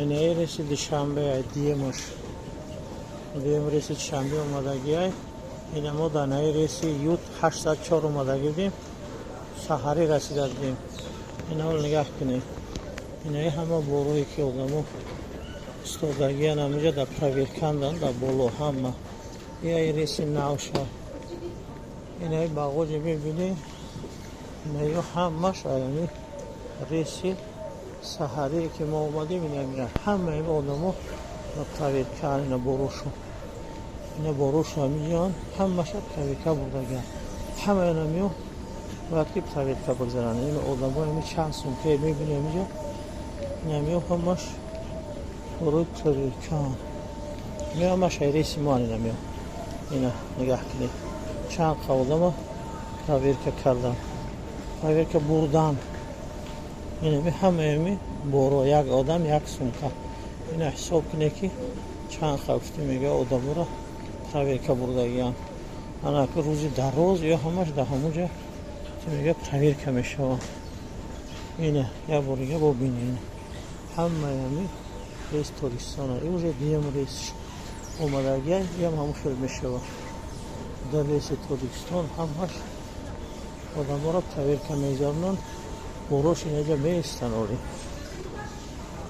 Инаи рейси Душанбе, дуюмаш, дуюм рейси Душанбе омадагиай. Ина мо дар наи рейси ют 804 омадагӣ будем, саҳарӣ расида будем. Ина ҳол нигаҳ кунед, инаи ҳама борое, ки одамо истодагиян ҳаминҷа, дар проверкандан, дар боло ҳама. Иаи рейси навша, инаи бағоҷе мебинӣ, инаё ҳамаш аями рейси саҳарие, ки мо омадем. Ина ҳамаи одамо ба проверка, ина борошу, ина борошу ҳаминҷоан, ҳамаша проверка бурдагиан. Ҳамаи намиё бояд ки проверка бигзаранд. Ин одамо ами чанд сумкае мебини ҳаминҷо, инамиё ҳамаш борои проверкаан. Ина ҳамаш ай рейси мо. Инамиё, ина нигаҳ кунед, чанд қа одама проверка кардан, проверка бурдан. Инами ҳамаами боро, як одам як сумка. Ина ҳисоб кунед, ки чанд қа, гуфти мега, одаморо проверка бурдагиан. Анаки рӯзи дароз ё ҳамаш дар ҳамонҷа, мега, проверка мешаванд. Ина як бор дига бобини, ина ҳамаами рейс Тоҷикистона. И уже дуюм рейс омадагия, иам ҳамон хел мешавад. Дар рейси Тоҷикистон ҳамаш одаморо проверка мегузаронанд, борош инаҷа меистанд. Оли